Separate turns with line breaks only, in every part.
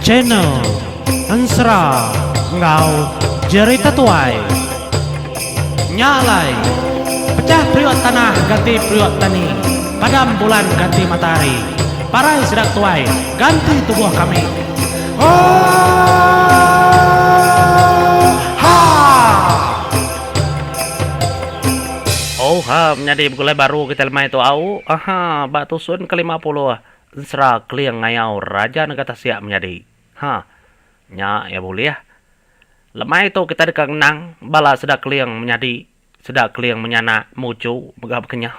Channel Ensera enggau Jerita Tuai. Nya alai, pecah periuk tanah ganti periuk tani, padam bulan ganti matahari, parai sida tuai ganti tubuh kami. Oohaa!
Oohaa menyadi begulai baru kitai lemai tu au. Ahaa ba tusun ke 50 ensera Keling Ngayau Raja Nega Tasik menyadi. Ha. Nya iya bulih. Lemai tu kitai deka ngenang bala sida Keling menyadi, sida Keling menyanak muchu mega baka nya.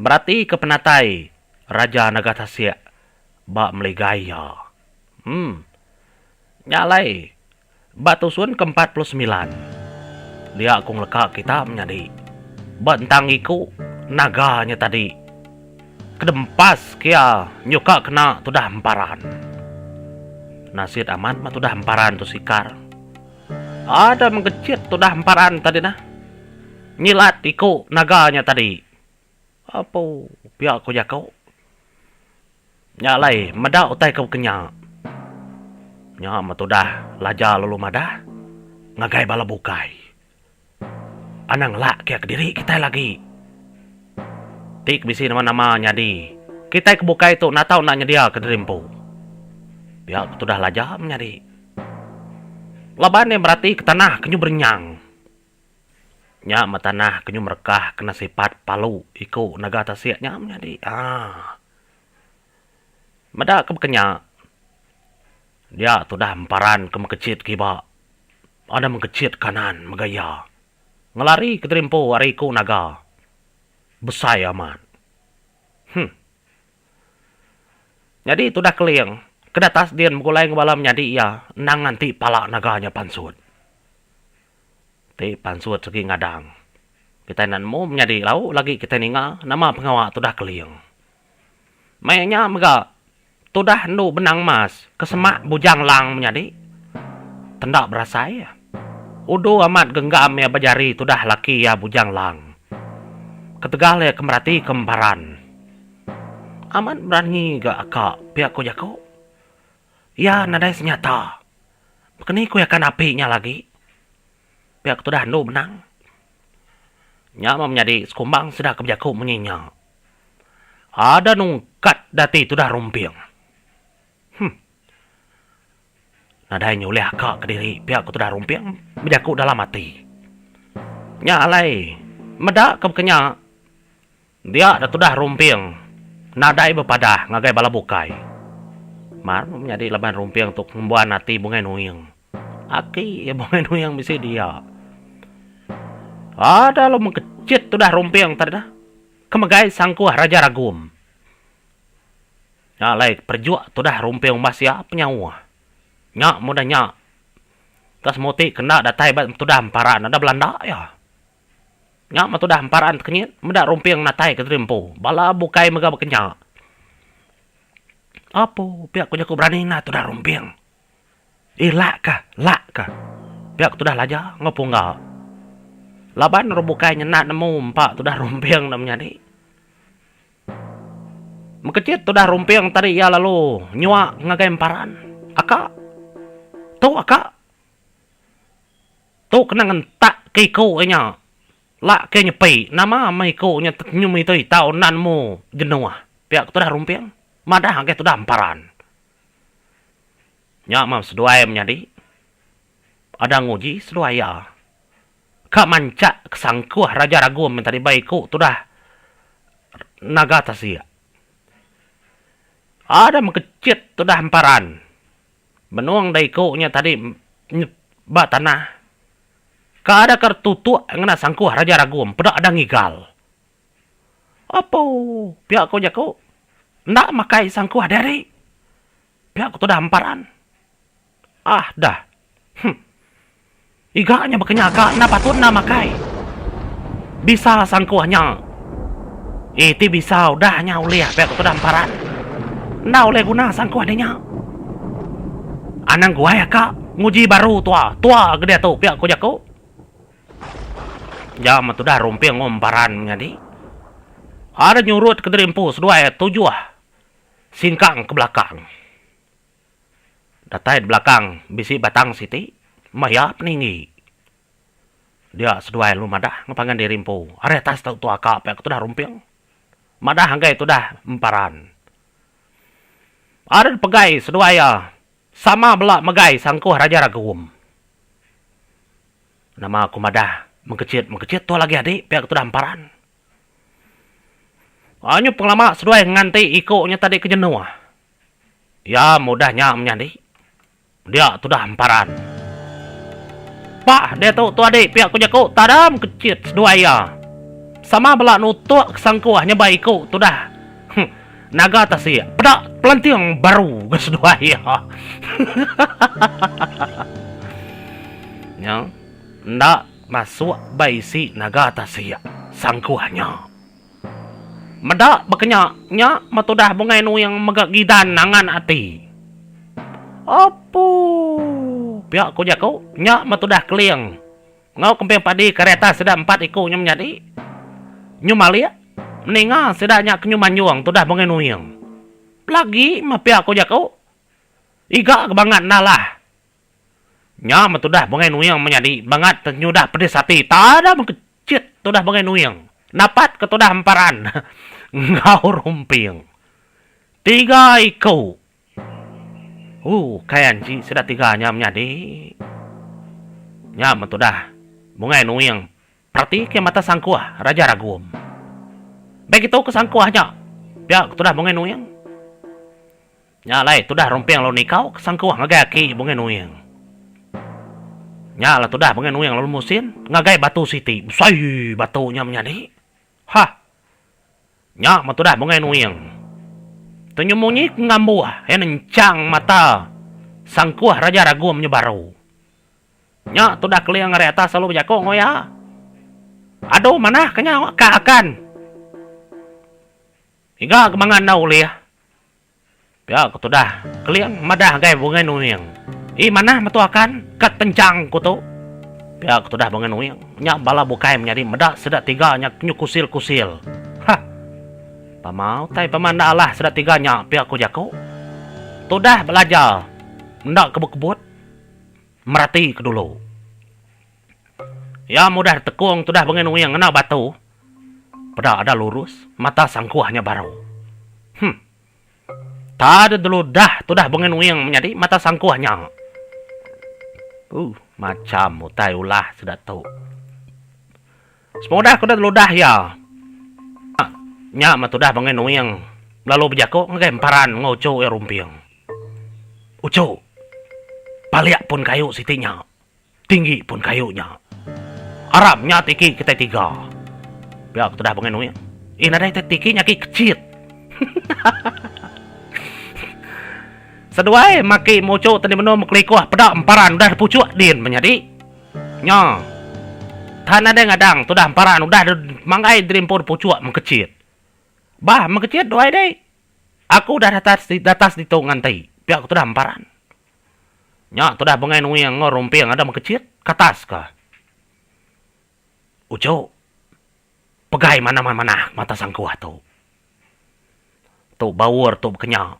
Beratika penatai Raja Naga Tasik ba meligai iya. Em. Nya alai ba tusun ke 49 dia ku ngeleka kita menyadi ba entang iku naga nya tadi kedempas ke iya nyuka kena tudah emparan. Nasit amat meh tudah emparan tu sikar. Ada mengkechit tudah emparan tadi nah. Nyilat iku naga nya tadi. Apu pia ku jaku. Nya alai meda utai ke bekenya. Nya meh tudah Laja lalu madah ngagai bala bukai. Anang ngelak ke kediri kitai lagi. Ti ke bisi nama-nama nyadi, kitai ke bukai tu enda tau enda nyedia ke diri empu. Pia ke tudah Laja menyadi. Laban iya berati ke tanah ke nyu berenyang. Nya meh tanah ke nyu merekah kena sipat palu iku naga tasik nya menyadi. Aaa. Meda ke baka nya, dia tudah emparan ke mekechit kiba ada mekechit kanan mega iya ngelari ke diri empu ari iku naga besai amat. Huh. Nyadi tudah Keling ke datas din begulai enggau bala menyadi iya endang nganti pala naga nya pansut. Ti pansut segi ngadang. Kitai enda nemu menyadi lau lagi kitai ninga nama pengawa tudah Keling. Maya nya mega tudah endu benang mas ke semak Bujang Lang menyadi tenda berasai. Udu amat genggam iya ba jari tudah laki iya Bujang Lang. Ketegal iya ke meratika emparan. Amat berani ga aka pia ku jaku. Iya nadai senyata. Bekeni ku iya kan api nya lagi. Pia ke tudah endu benang. Nya meh menyadi sekumbang sida ke bejaku munyi nya. Ada nungkat dati tudah rumping. Huh. Nadai nyulih aka kediri pia ke tudah rumping bejaku dalam ati. Nya alai meda ke baka nya. Dia da tudah Rumping nadai bepadah ngagai bala bukai. Mar meh menyadi laban Rumping tu ngembuan ati Bungai Nuing. Aki iya Bungai Nuing bisi dia. Ada lalu mengkechit tudah Rumping tadi dah ke megai sangkuh Raja Ragum. Nya alai perejuk tudah Rumping umbas iya penyauh. Nya mudah nya ka semuti ke enda datai ba tudah emparan ada belanda iya. Nya meh tudah emparan tekenyit meda rumping natai ke diri empu. Bala bukai mega bekenya. Apu pia ku jaku berani enda tudah rumping. Ih lak ka, lak ka. Pia ku tudah laja enggau pungga. Laban orang bukai nyenda nemu empa tudah rumping enda menyadi. Mekechit tudah rumping tadi iya lalu nyua ngagai emparan. Aka. Tu aka. Tu kena ngentak ke iku iya nya. Lak ke nyepi nama meh iku nya nyu itu itau enda nemu jenuh. Pia ke tudah Rumping madah ngagai tudah Emparan. Nya meh seduai menyadi ada nguji seduai iya ka manchak ke sangkuh Raja Ragum nya tadi ba iku tudah Naga Tasik. Ada mekechit tudah Emparan. Benung da iku nya tadi ba tanah. Ka ada ka tutuk ngena sangkuh Raja Ragum peda ada ngigal. Apo pia ko jaku enda makai sangkuh diri. Pia ko tudah Emparan. Ah dah. Huh. Iga nya baka nya ka enda patut enda makai. Bisa sangkuh nya. Eh ti bisa udah nya ulih pia ku tudah emparan. Enda ulih guna sangkuh deh nya. Anang guai aka nguji baru tua tua ke diatu pia ku jaku. Ja meh tudah rumping enggau emparan menyadi. Ada nyurut kediri empu seduai tujuh singkang ke belakang. Datai di belakang bisi batang siti, maya peninggi. Dia seduai lalu madah ngepangan diri empu, Ari atas tu tu aka pia ke tudah rumping. Madah enggai tudah emparan. Ari dipegai seduai iya sama bela megai sangkuh Raja Ragum. Nama aku madah mengkechit mengkechit tu lagi adi pia ke tudah emparan. Anyu pengelama seduai nganti iku nya tadi ke jenuh. Iya mudah nya menyadi. Dia tudah emparan. Pah diatu tu adi pia ku jaku tadam kechit seduai iya. Sama bela nutuk ke sangkuh nyeba iku tudah naga tasik peda pelanting baru ga seduai iya. Nya enda masuk ba isi naga tasik sangkuh nya. Meda baka nya, nya meh tudah Bungai Nuing mega gidan nangan ati. Apoo. Pia ku jaku, nya meh tudah Keling enggau Kemping Padi ke ari atas sida empat iku nya menyadi. Nyu malik, meninga sida nya ke nyu manjung tudah Bungai Nuing. Pelagi meh pia ku jaku. Iga ke bangat enda alah. Nya meh tudah Bungai Nuing menyadi bangat nyudah pedis ati tada mengkechit tudah Bungai Nuing napat ke tudah emparan enggau rumping. Tiga iku. Ooh kai anji sida tiga nya menyadi. Nya meh tudah Bungai Nuing perati ke mata sangkuh Raja Ragum. Baik itu ke sangkuh nya pia ke tudah Bungai Nuing. Nya alai tudah Rumping lalu nikau ke sangkuh ngagai aki Bungai Nuing. Nya lah tudah Bungai Nuing lalu musin ngagai batu siti. Besai batu nya menyadi. Hah. Nya meh tudah Bungai Nuing. Tunyu munyi ke ngambuh iya nenchang mata sangkuh Raja Ragum nya baru. Nya tudah Keling ari atas lalu bejaku enggau iya. Adu manah ke nya ka akan. Iga ke mangan enda ulih. Pia ku tudah Keling madah ngagai Bungai Nuing. Ih manah metu akan ka tenchang ku tu. Pia ku tudah Bungai Nuing. Nya bala bukai menyadi meda sida tiga nya nyu kusil-kusil. Hah. Pama utai pama enda alah sida tiga nya pia ku jaku. Tudah belajar enda kebut-kebut merati ke dulu. Iya mudah ditekung tudah Bungai Nuing ngena batu. Peda ada lurus mata sangkuh nya baru. Huh. Ta deh dulu dah tudah Bungai Nuing menyadi mata sangkuh nya. Uh, macham utai ulah sida tu. Semudah ke udah teludah iya. Nya meh tudah Bungai Nuing lalu bejaku ngagai emparan enggau uchu iya Rumping. Uchu, palik pun kayu siti nya. Tinggi pun kayu nya. Aram nya tiki kitai tiga. Pia ke tudah Bungai Nuing. Ih nadai tai tiki nya agi kechit. Seduai maki muchu tadi menua mekelikuh peda emparan udah dipuchuk din menyadi. Nya. Tan nadai ngadang tudah emparan udah manggai diri empu dipuchuk mekechit. Bah mekechit duai dei. Aku udah datas datas ditu nganti. Pia ke tudah emparan. Nya tudah Bungai Nuing enggau Rumping ada mekechit ke atas ka. Uchu, pegai manah-manah mata sangkuh tu. Tu baur tu bekenya.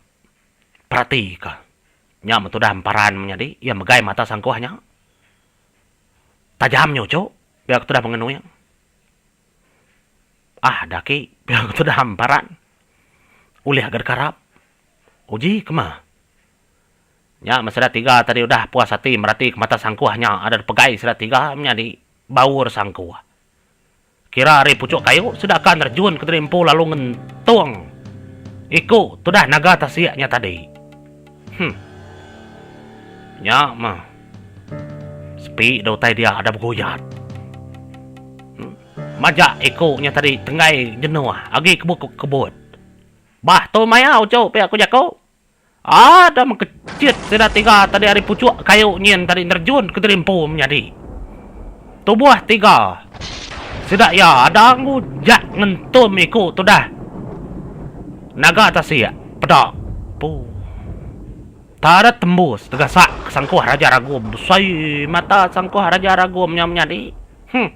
Perati ka. Nya meh tudah emparan menyadi iya megai mata sangkuh nya. Tajam nya uchu, pia ke tudah Bungai Nuing. Ah daki pia ke tudah emparan. Ulih ga dikarap. Uji ke meh. Nya meh sida tiga tadi udah puas ati merati ke mata sangkuh nya ada dipegai sida tiga menyadi baur sangkuh. Kira ari puchuk kayu sida ka nerjun ke diri empu lalu ngentung iku tudah naga tasik nya tadi. Huh. Nya meh sepi da utai dia ada beguyat. Majak iku nya tadi tenggai jenuh agi kebut-kebut. Bah tu maya uchu pia ku jaku. Ada mengkechit sida tiga tadi ari puchuk kayu nyin tadi nerjun ke diri empu menyadi. Tubuh tiga sida iya ada ngujak ngentum iku tudah naga tasik peda pu. Tada tembus tegasak ke sangkuh Raja Ragum besai mata sangkuh Raja Ragum nya menyadi. Huh.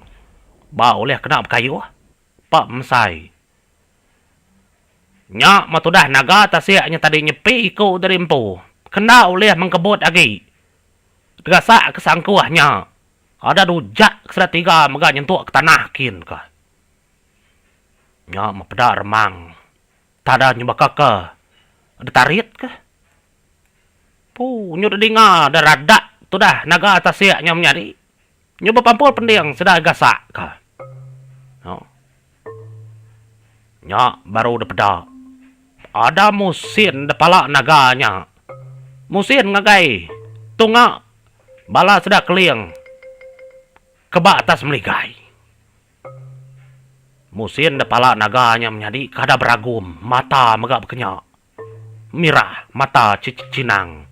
Ba ulih kena bekayuh pa mesai. Nya meh tudah naga tasik nya tadi nyepi iku diri empu. Kenda ulih mengkebut agi. Tegasak ke sangkuh nya. Ada dujak ke sida tiga mega nyentuk ke tanah kin ka. Nya mepeda remang. Tada nyu baka ke ditarit ke. Puu nyu dedinga da radak tudah naga tasik nya menyadi. Nyu bepampul pending sida gasak ka. Nya baru dipeda. Ada musin da pala naga nya. Musin ngagai tunga bala sida keling ke ba atas meligai. Musin da pala naga nya menyadi kada beragum mata mega bekenya. Mirah mata chinang.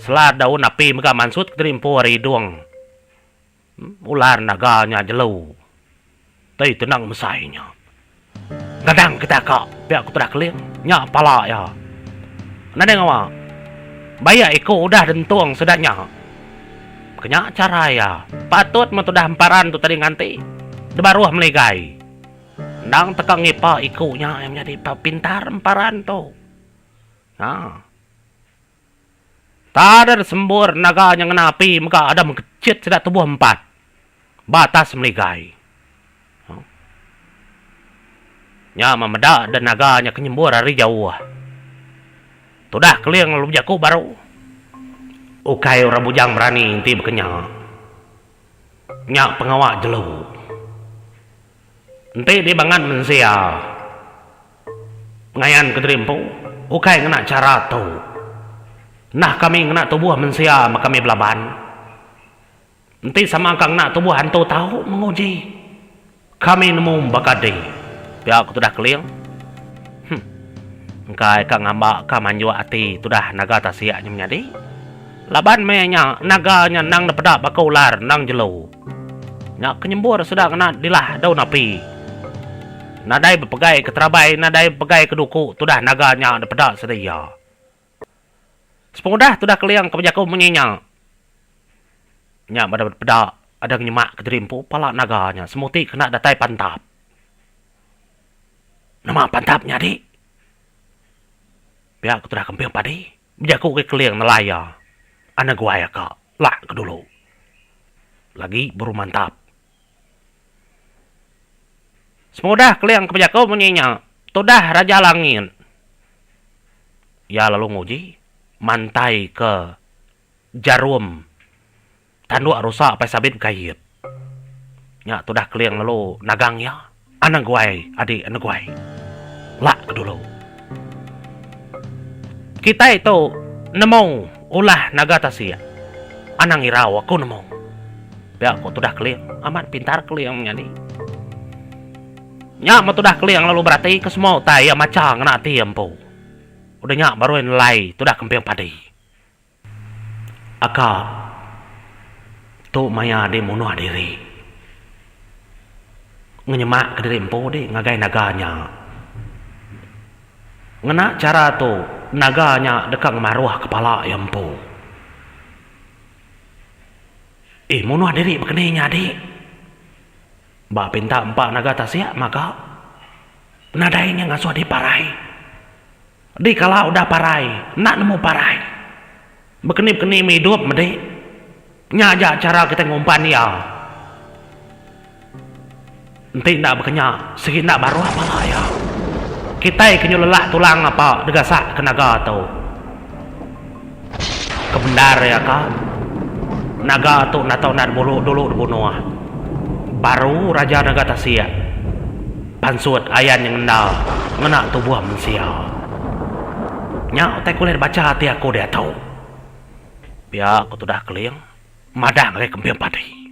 Selar daun api mega mansut kediri empu ari idung. Ular naga nya jelu ti tenang mesai nya. Ngadang kita ka pia ku tudah Keling nya pala iya. Nadai ngawa. Bayak iku udah dentung sida nya. Kenya chara iya. Patut meh tudah emparan tu tadi nganti debaruh meligai. Endang teka ngipa iku nya iya menyadi pintar emparan tu. Ha. Tada sembur naga nya ngena api mega ada mengkechit sida tubuh empat ba atas meligai. Nya meh meda da naga nya ke nyembur ari jauh. Tudah Keling lalu bejaku baru. Ukai orang bujang berani enti baka nya. Nya pengawa jelu. Enti dibangat mensia. Ngayan ke diri empu, ukai ngena chara tu. Nah kami ngena tubuh mensia meh kami belaban. Enti sama ka ngena tubuh antu tau menguji. Kami nemu baka di. Pia ku tudah Keling. Huh. Engkai ka ngamba ka manjuk ati tudah naga tasik nya menyadi. Laban meh nya naga nya endang dipeda baka ular endang jelu. Nya ke nyembur sida ngena dilah daun api. Nadai bepegai ke terabai nadai bepegai ke duku tudah naga nya dipeda sida iya. Sepengudah tudah Keling ke bejaku munyi nya, nya bada dipeda ada ngenyemak ke diri empu pala naga nya semuti kena datai pantap. Nama pantap nya adi? Pia ke tudah Kemping Padi bejaku ke Keling nelai iya. Anak guai aka lak ke dulu. Lagi baru mantap. Semudah Keling ke bejaku munyi nya, tudah Raja Langit. Iya lalu nguji mantai ke jarum tanduk rusa apai sabit bekait. Nya tudah Keling lalu nagang iya, Anang guai adi anu guai. Lak ke dulu. Kitai tu nemu ulah naga tasik. Anang irau aku nemu. Pia ko tudah Keling. Amat pintar Keling menyadi. Nya meh tudah Keling lalu berati ke semua utai iya macha ngena ati iya empu. Udah nya baru iya nelai tudah Kemping Padi. Aka tu maya di munuh diri ngenyemak ke diri empu di ngagai naga nya. Ngena chara tu naga nya deka ngemaruh kepala iya empu. Eh munuh diri bekeni nya adi. Ba pinta empa naga tasik mega nadai nya ngasuh di parai. Di kala udah parai, enda nemu parai. Bekeni-bekeni meh idup medi. Nya aja chara kitai ngumpan iya. Enti enda bekenya, sigi enda baruh pala iya. Kitai ke nyu lelak tulang apa degasak ke naga tu. Ke bendar iya ka, naga tu enda tau enda dibulu dulu dibunuh. Baru Raja Naga Tasik. Pansut ayan nyengenda ngena tubuh mensia. Nya utai ke ulih dibacha ati aku diatu. Pia ku tudah Keling madah ngagai Kemping Padi.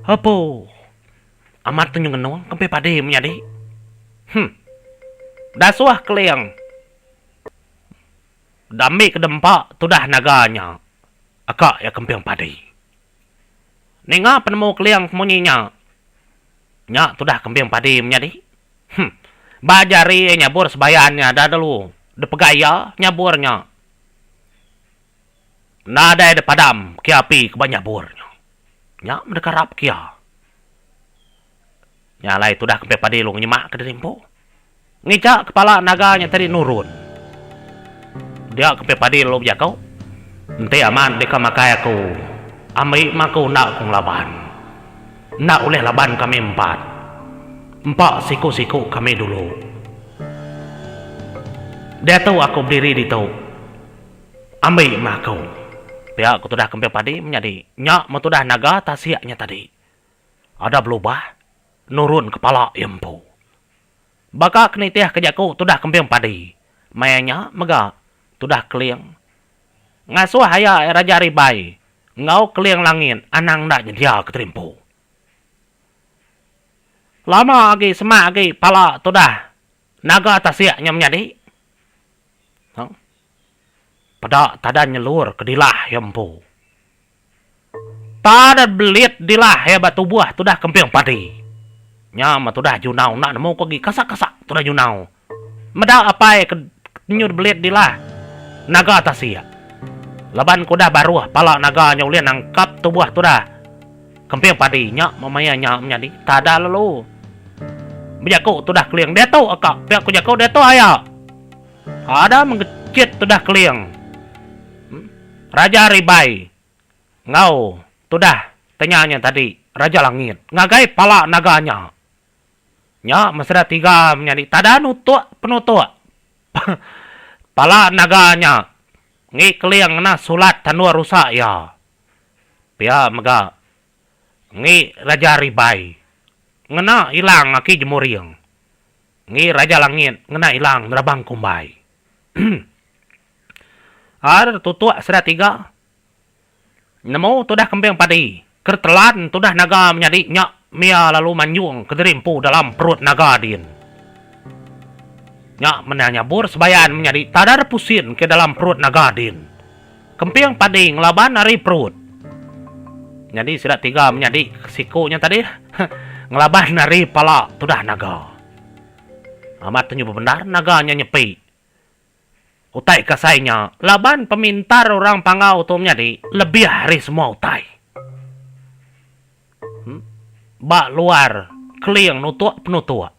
Apu. Amat tu nyengenung Kemping Padi menyadi. Huh. Dasuh Keling. Dambi ke dempa tudah naga nya. Aka iya Kemping Padi. Ninga penemu Keling ke munyi nya. Nya tudah kemping padi menyadi. Huh. Ba jari iya nyabur sebayan nya da dulu dipegai iya nyabur nya. Nadai da padam ke api ke ba nyabur nya. Nya meh deka rap ke iya. Nya alai tudah kemping padi lu ngenyemak ke diri empu. Ngicha kepala naga nya tadi nurun. Dia ke padi lalu bejaku. Enti amat deka makai aku, ambi mah aku enda ku ngelaban. Enda ulih laban kami empat. Empa siku-siku kami dulu. Diatu aku bediri ditu. Ambi mah aku. Pia ku tudah kemping padi menyadi nya meh tudah naga tasik nya tadi. Ada belubah nurun kepala iya empu. Baka ke nitih ke jaku tudah kemping padi. Maya nya mega tudah Keling ngasuh aya Raja Ribai enggau Keling Langit anang enda nyedia ke terimpu. Lama agi semak agi pala tudah naga tasik nya menyadi. Peda tadan nyelur ke dilah iya empu. Tadan belit dilah iya ba tubuh tudah kemping padi. Nya meh tudah Junau enda nemu ku agi kasak-kasak tudah Junau. Meda apai ke nyut belit dilah naga tasik. Laban ke udah baruh pala naga nya ulih nangkap tubuh tudah kemping padi nya meh maya nya menyadi tada lalu bejaku tudah Keling diatu aka pia ku jaku diatu aya. Ada mengechit tudah Keling, Raja Ribai enggau tudah tenya nya tadi Raja Langit ngagai pala naga nya. Nya meseda tiga menyadi tada nutuk penutuk pala naga nya ngi Keling ngena sulat tanduk rusa iya. Pia mega ngi Raja Ribai ngena ilang aki Jemuring. Ngi Raja Langit ngena ilang nerabang kumbai. Ar tutuk sida tiga. Nemu tudah kemping padi, kertelan tudah naga menyadi nya mia lalu manjung kediri empu dalam perut naga din. Nya mena nyabur sebayan menyadi tadar pusin ke dalam perut naga din. Kemping padi ngelaban ari perut. Nyadi sida tiga menyadi siku nya tadi ngelaban ari pala tudah naga. Amat tenyu bebendar naga nya nyepi utai ke asai nya laban pemintar orang Panggau tu menyadi lebih ari semua utai. Ba luar Keling nutuk penutuk.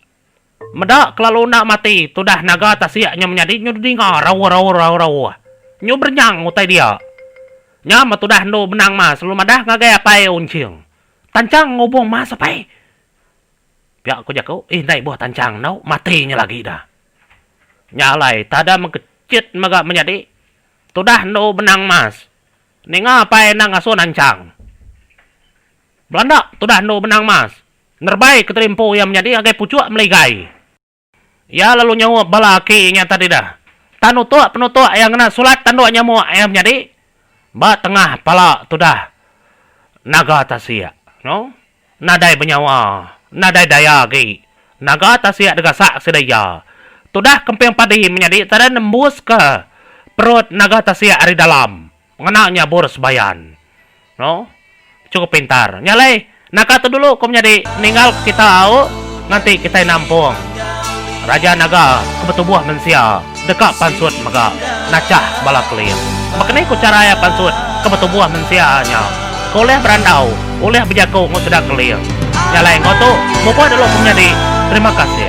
Meda kelalu enda mati tudah naga tasik nya menyadi nyu dedinga rauh rauh rauh rauh. Nyu berenyang utai dia. Nya meh tudah endu benang mas lalu madah ngagai apai Unching. Tanchang ngubung mas apai. Pia ku jaku, ih enda ibuh tanchang endu mati nya lagi dah. Nya alai tada mengkechit mega menyadi tudah endu benang mas. Ninga apai enda ngasuh nanchang. Belanda tudah endu benang mas. Nerebai ke terimpu iya menyadi ngagai puchuk meligai. Iya lalu nyaup bala aki nya tadi dah. Tan utuk penutuk iya ngena sulat tanduk nyamuk iya menyadi ba tengah pala tudah naga tasik. No. Nadai benyawa, nadai daya agi. Naga tasik digasak sida iya. Tudah kemping padi menyadi tadi nembuska perut naga tasik ari dalam. Ngena nyabur sebayan. No. Chukup pintar. Nya alai, naka tu dulu ku menyadi ninggal ke kita au nganti kitai nampung. Raja Naga ke betubuh mensia deka pansut mega nachah bala Keling. Baka ni ku chara iya pansut ke betubuh mensia nya ke ulih berandau, ulih bejaku enggau sida Keling. Nya alai enggau tu, mupuk dulu ku menyadi. Terima kasih.